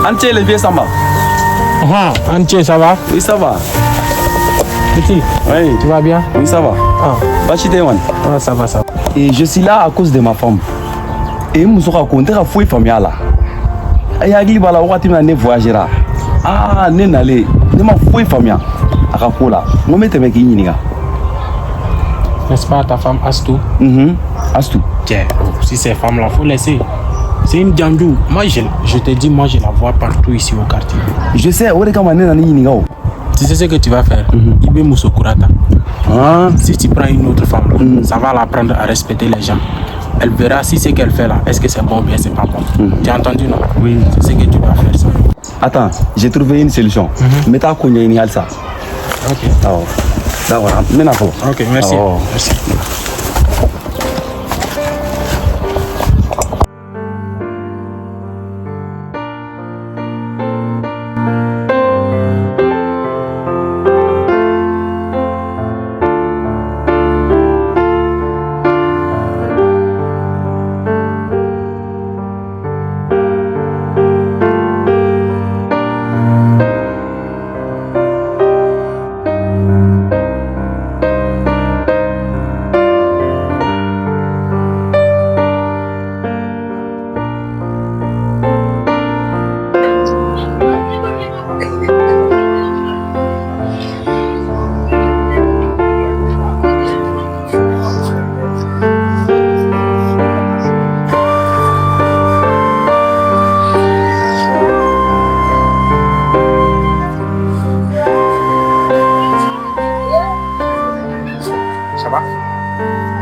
Ante le vieux Samba. Ah, Ante, ça va? Oui, ça va. Petit, Oui. tu vas bien? Oui, ça va. Ah, Baasi tɛ yen. Ah, ça va, ça va. Et je suis là à cause de ma femme. Et muso ka ko n tɛ ka foyi faamuya a la. A hakili b'a la wagati min na ne voyagera. Ah, ne nalen ne ma foyi faamuya a ka ko la. N ko n bɛ tɛmɛ k'i ɲininka. N'est-ce pas ta femme Astou? Astou. Tiens, oh, si ces femmes-là, faut laisser. C'est une djandou. Moi, je te dis, moi, je la vois partout ici au quartier. Je sais, o de kama ne nana i ɲininka o. Tu sais ce que tu vas faire? I bɛ muso kura ta. Ah, Si tu prends une autre femme, là, ça va l'apprendre à respecter les gens. Elle verra si ce qu'elle fait là, est-ce que c'est bon ou bien c'est pas bon. Tu as entendu, non? Oui. C'est ce que tu dois faire, ça. Attends, j'ai trouvé une solution. N bɛ taa ko ɲɛɲini halisa. Ok. Awɔ. D'accord, n bɛ na fɔlɔ. Ok, merci. Awɔ. Merci. Ça va?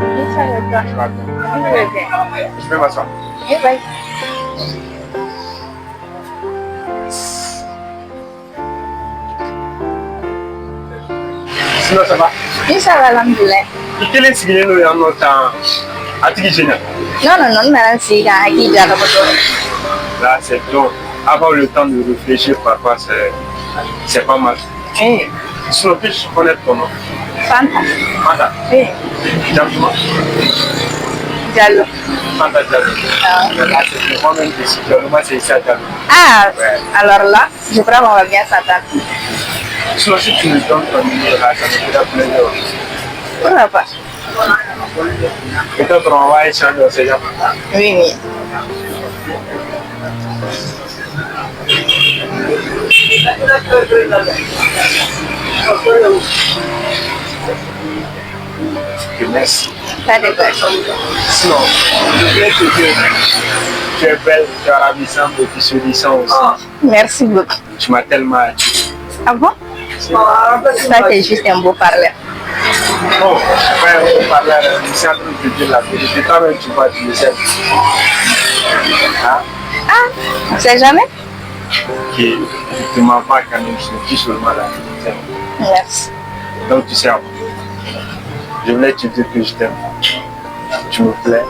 Oui, ça va, toi? Je vais bien. Oui, je vais bien. Je vais m'asseoir. Oui, oui. Sinon, ça va? Oui, ça va, alhamdoulilah. I kelen sigilen don yan nɔ tan, a tigi gêne. Non, non, non, n nana n sigi ka n hakili jagabɔ dɔɔnin. Là, c'est bon. Avoir le temps de réfléchir parfois, c'est pas mal. Oui. Sinon, puis-je connaître ton nom? Fanta. Fanta. Oui. Jamu duman? Diallo. Fanta Diallo. Ah. Là, c'est bien. Moi-même, je suis Diallo. Moi, c'est Issa Diallo. Ah, Ouais. alors là, je crois qu'on va bien s'entendre. Sinon, si tu me donnes ton numéro là, ça me fera plaisir. Pourquoi pas? Peut-être on va échanger, on sait jamais. Oui, oui. Ok, merci. Pas de quoi. Sinon, je voulais te dire, tu es belle, tu es ravissante et puis séduisante aussi. Merci beaucoup. Tu m'as tellement attiré. Ah bon? Ça, c'est juste un beau parleur. Non, c'est pas un beau parleur, je suis en train de te dire la vérité. Toi-même, tu vois, tu le sais. Hein? Ah, on sait jamais? Ok, je te mens pas quand même, je te dis seulement la vérité. Merci. Donc, tu sais, je voulais te dire que je t'aime. Tu me plais.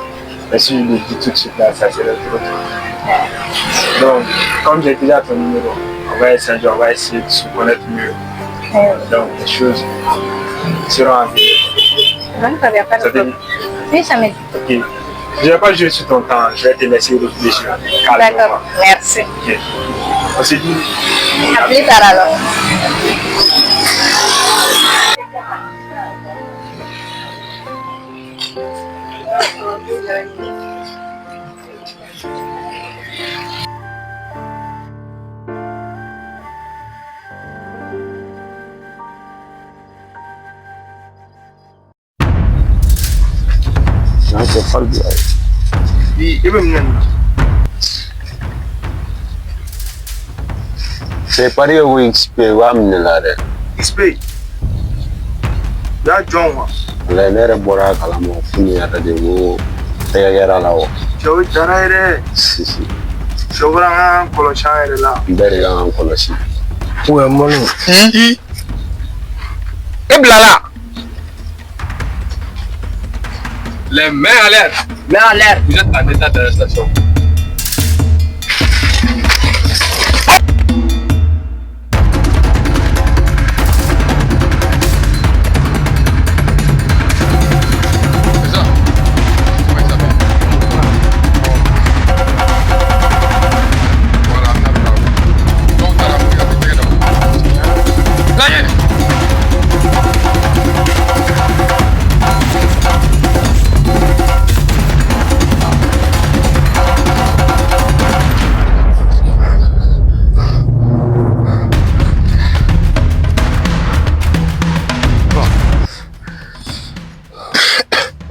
Mais si je le dis tout de suite là, ça serait trop tôt. Donc, comme j'ai déjà ton numéro, on va essayer de se connaître mieux. Donc, les choses seront à venir. Donc, ça vient pas de Ça te dit? problème. Oui, ça me dit. Ok. Je ne vais pas jouer sur ton temps, je vais te laisser réfléchir. Calmement. D'accord, merci. Ok. On se dit. À plus tard alors. N'a cɛ fari bi Bi i bɛ mun na nin na? C'est pari ko XP b'a minɛ la dɛ. XP. U y'a jɔn wa? Walayi ne yɛrɛ bɔra a kalama fu ni yɛrɛ de ko tɛgɛ kɛra la wa. Cɛ o diyara ye dɛ. Sisi Cɛ o bɔra an k'an kɔlɔsi an yɛrɛ la. n bɛɛ de kan k'an kɔlɔsi. Ouais, Manu. E bilala. Les mains à l'air. Main en l'air. Vous êtes en état d'arrestation. C'est ça. Comment il s'appelle? Voilà, on a bravo. Donc, t'as la bouille, t'as la bouille.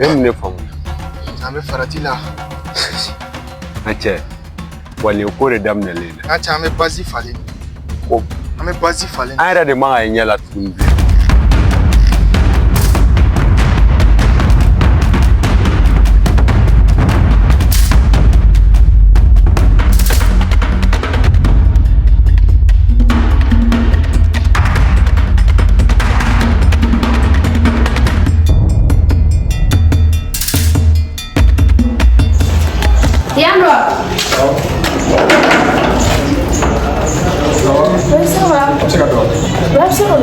E mun de faamu? An bɛ farati la. N cɛ wa nin ye ko de daminɛlen dɛ. An cɛ an bɛ basi falen. Ko An bɛ basi falen. an yɛrɛ de man ka ye ɲɛ la tuguni bilen. Yandro. Oui, ça va. Ouais, ça va.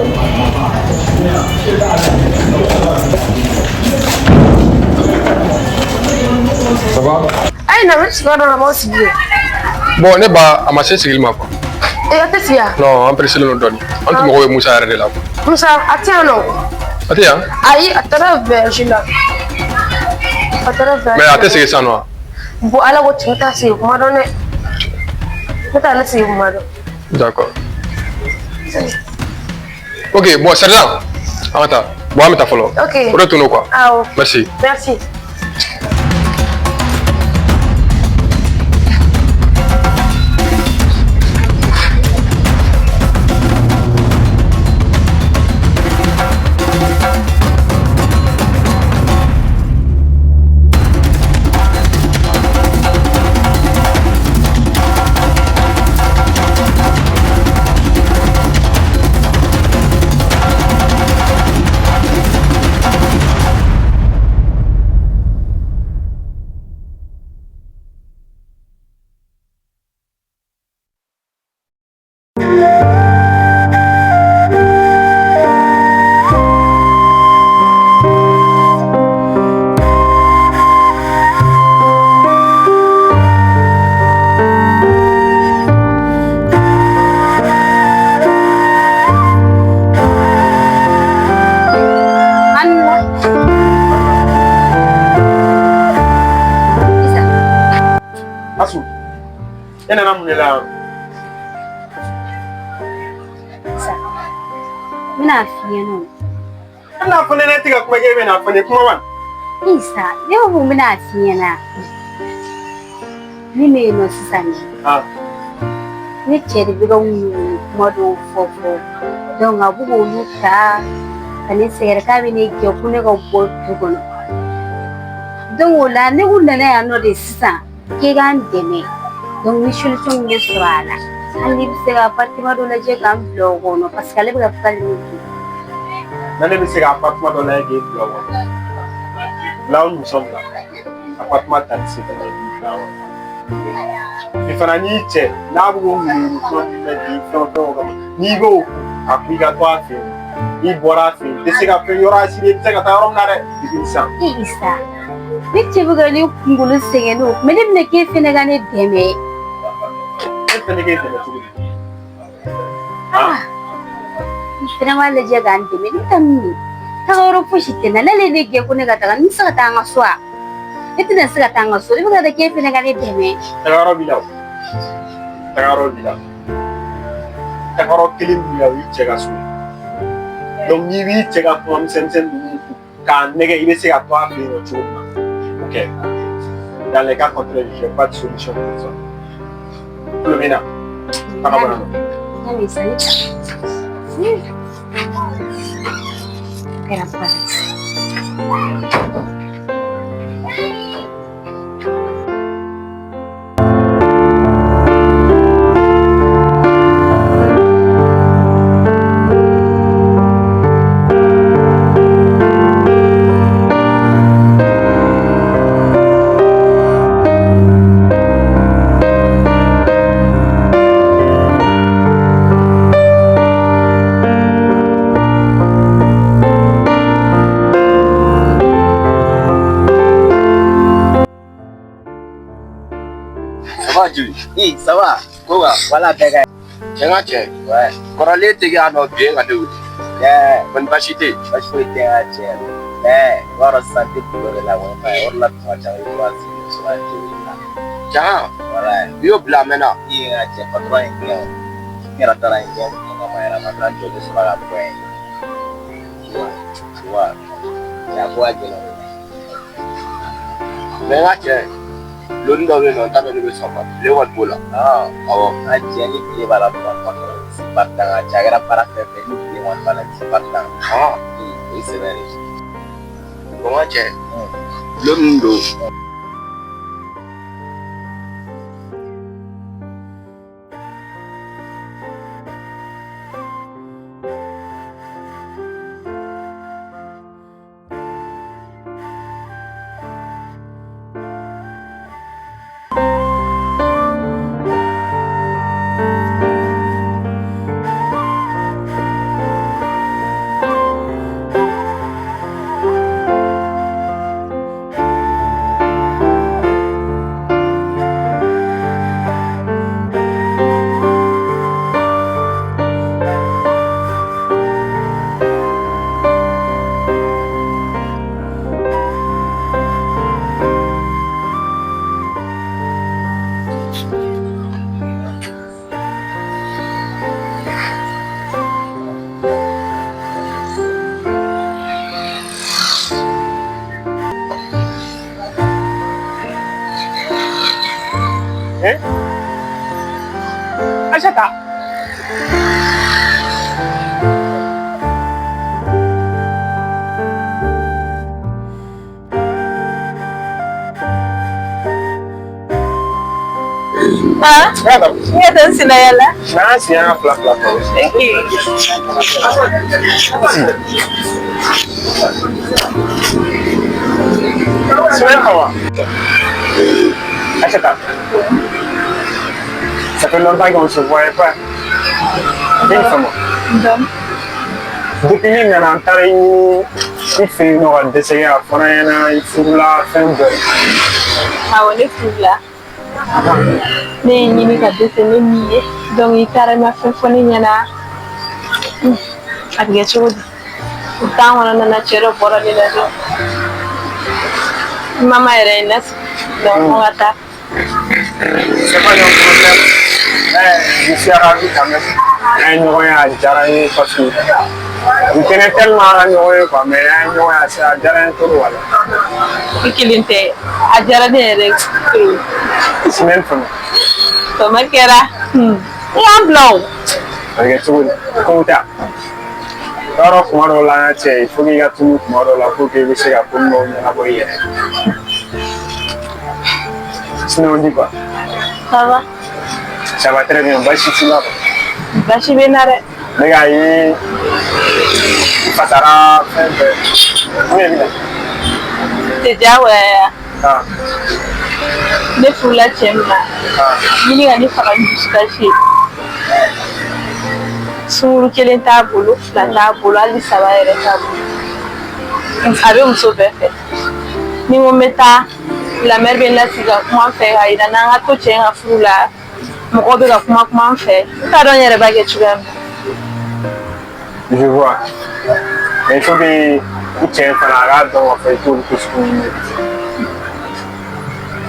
Ça va? Ayi na bɛ sigiyɔrɔ dɔ la m'aw sigi yen. Bon, ne ba a ma se sigili ma quoi. E a tɛ sigi yan. Non, an pressé don dɔɔni. An tun mago bɛ Musa yɛrɛ de la quoi. Musa a tɛ yan nɔ. A tɛ yan? Ayi a taara voyage la. A taara voyage Mais la. a tɛ sigi sisan nɔ wa? Bon ala ko tiɲɛ t'a sigi kuma dɔn dɛ. Ne t'ale sigi kuma dɔn. D'accord. Ok, bon, sergent, an ka taa. Bon, an bɛ taa fɔlɔ. Ok. O de tun don quoi. Awɔ. Merci. Merci. Anna. Isa. Asu. E nana mun de la yan? Isa. N bɛna f'i ɲɛna o. E bɛna fɔ ne ɲɛna e tɛ ka kuma k'e bɛna fɔ ne ye kuma wa? Isa, ne ko n bɛna f'i ɲɛna. Min bɛ yen nɔ sisan dɛ. Ah. Ne cɛ de bɛ ka ŋunuŋunu kuma dɔw fɔ fɔ. Donc a bɛ k'olu ta ka ne sɛgɛrɛ k'a bɛ ne gɛn ko ne ka bɔ du kɔnɔ. Donc o la ne kun nana yan nɔ de sisan k'e k'an dɛmɛ. Donc ni solution min bɛ sɔrɔ a la. Hali n'i bɛ se ka appartement dɔ lajɛ k'an bila o kɔnɔ parce que ale bɛ ka fali min kɛ. Na ne bɛ se ka appartement dɔ lajɛ k'e bila o kɔnɔ. Là où nous sommes là, appartement ta tɛ se ka k'i bila o kɔnɔ. Bi fana n'i cɛ n'a bɛ k'o ŋunuŋunu kuma min bɛ di fɛn o fɛn o kama n'i b'o kun a ko i ka to a fɛ yen n'i bɔra a fɛ yen i tɛ se ka fɛn yɔrɔ assuré i tɛ se ka taa yɔrɔ min na dɛ depuis sisan. E Isa, ne cɛ bɛ ka ne kunkolo sɛgɛn n'o mais ne bɛna k'e fɛnɛ ka ne dɛmɛ. E fɛnɛ k'e dɛmɛ cogo di? Ah, i fɛnɛ b'a lajɛ k'an dɛmɛ ne bɛ taa min ye? Taga yɔrɔ fosi tɛ n na n'ale ye ne gɛn ko ne ka taga n bɛ se ka taa an ka so wa? Ne tɛna se ka taa n ka so. Ne bɛ ka k'e fɛnɛ ka ne dɛmɛ. Tagayɔrɔ b'i la o. Tagayɔrɔ b'i la. Tagayɔrɔ kelen b'i la, o y'i cɛ ka so ye. Donc n'i b'i cɛ ka kuma misɛnnin ninnu k'a nɛgɛ, i bɛ se ka to a fɛ yen nɔ cogo min na. Ok. Dans les cas contraires, j'ai pas de solution pour ça. Tulo bɛ na. Taga bɔ yan nɔ. N y'a mɛn sisan, ne ta. Kɛra baara ye. Ça va, Juli? Oui, ça va. Ko ka Voilà, bɛɛ ka cɛ n ka cɛ. Ouais. Kɔrɔlen tɛ kɛ yan nɔ bi, e ka ne wele. Yeah. Kɔni baasi tɛ yen? Baasi foyi tɛ n ka cɛ. Mais i b'a dɔn sisan n tɛ boulot de la kɔni, i m'a ye, o de la tuma caman i bɛ to ka sigi muso ka cɛ wele la. Jahan, Voilà. i y'o bila a mɛnna. I ye n ka cɛ patron ye n gɛn o. N yɛrɛ taara n gɛn kun kama yɛrɛ, ma taa jɔ sɔrɔ ka bɔ yen. Tu vois. Mais a ko ka gɛlɛn o. Mais n ka cɛ, loni dɔ bɛ yen nɔ, n t'a dɔn ne bɛ sɔn ma. Tile kɔni b'o la. Ah, Awɔ. n ka cɛ, ni tile b'a la dɔrɔn, patron, je suis partant. N ka cɛ, a kɛra baara fɛn fɛn, ni tile kɔni b'a la, je suis partant. Ah, Oui, o ye sɛbɛ de ye. Bon, n ka cɛ, loni min don. Eh? Aïssata. Ah, n ka sinaya la. N'an siɲɛ ka fila fila fɔ. Semaine comment? Aïssata. Ça fait longtemps qu'on ne se voyait pas. Ne faamu. Depuis ne nana, n taara i ɲini i fɛ yen nɔ ka dɛsɛ a fɔra n ɲɛna i furula fɛn bɛɛ. Awɔ, ne furula. Ne ye ɲini ka dɛsɛ, ne m'i ye. Donc i taara, i ma fɛn fɔ ne ɲɛna. A bɛ kɛ cogo di? O temps kɔnɔna na, cɛ dɔ bɔra ne la dɔrɔn. Mama yɛrɛ ye n lasigi. Donc an ka taa. C'est pas un problème. Mais je suis ravi quand même. An ye ɲɔgɔn ye, a diyara n ye parce que je tenais tellement an ka ɲɔgɔn ye quoi, mais an ye ɲɔgɔn ye, a diyara n ye trop wala. I kelen tɛ. A diyara ne yɛrɛ trop. Semaine fana. Tɔmɔ kɛra. I y'an bila o. A bɛ kɛ cogo di? Kow ta. Yɔrɔ kuma dɔw la, an ka cɛ, il faut k'i ka tunu kuma dɔw la pour que i bɛ se ka ko dɔw ɲɛnabɔ i yɛrɛ ye. Sinon, on dit quoi? Ça va. Ça va très bien, baasi t'i la quoi. Baasi bɛ n na dɛ. Ne k'a ye i fasara fɛn bɛɛ. Mun de bɛ na? Tɛ diyagoya ye wa? Ah. Ne furula cɛ min ma. Ah. Ɲini ka ne faga ni dusukasi ye. Sunkuru kelen t'a bolo, fila t'a bolo, hali saba yɛrɛ t'a bolo. A bɛ muso bɛɛ fɛ. Ni n ko n bɛ taa, la mère bɛ n lasigi ka kuma n fɛ k'a yira n'an ka to cɛ in ka furu la, mɔgɔw bɛ ka kuma kuma n fɛ. N t'a dɔn n yɛrɛ b'a kɛ cogoya min na. Je vois. Mais il faut que i cɛ fana a k'a dɔn k'a fɔ i t'olu ko sugu ninnu mérite.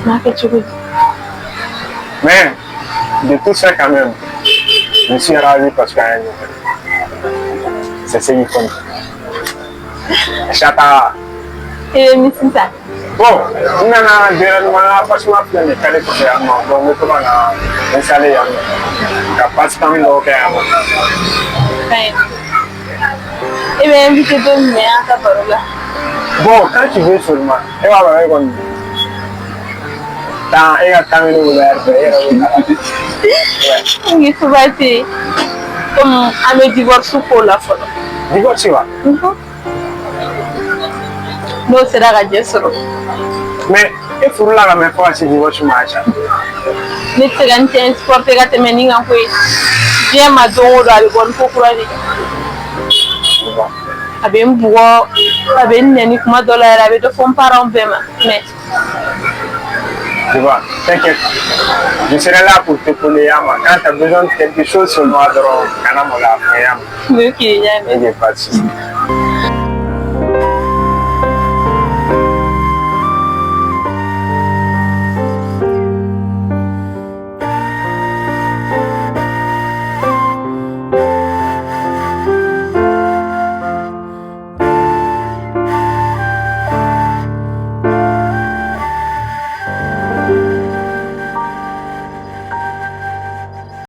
N'a kɛ cogo di? Mais de tout ça quand même, je suis ravi parce que c'est ce qui compte. Chata. I bɛ min sisan? Bon, n nana dernièrement, n ka appartement filɛ nin ye carré kɔfɛ yan nɔ, donc n bɛ to ka na installer yan nɔ ka passe-temps dɔw kɛ yan nɔ. Ka ɲi. E bɛ invité don jumɛn an ka baro la? Bon, quand tu veux seulement, e b'a dɔn e kɔni temps, e ka temps bɛ ne bolo yɛrɛ fɛ, e yɛrɛ b'o kalama. Ouais. Ngi suba tɛ komi an bɛ divorce ko la fɔlɔ. Divorce wa? N'o sera ka jɛ sɔrɔ. Mais e furula ka mɛn fo ka se divorce ma, Aïcha? Ne tɛ se ka n cɛ supporter ka tɛmɛ nin kan koyi. Diɲɛ ma, don o don a bɛ bɔ ni ko kura de ye. A bɛ n bugɔ, a bɛ n nɛni, kuma dɔ la yɛrɛ a bɛ dɔ fɔ n parents bɛɛ ma, mais Tu vois, t'inquiète. Je serai là pour t'épauler, Yama. Quand tu as besoin de quelque chose seulement, dɔrɔn, kana maloya, fɔ Yama. Ok, n y'a mɛn. Ok, pas de souci.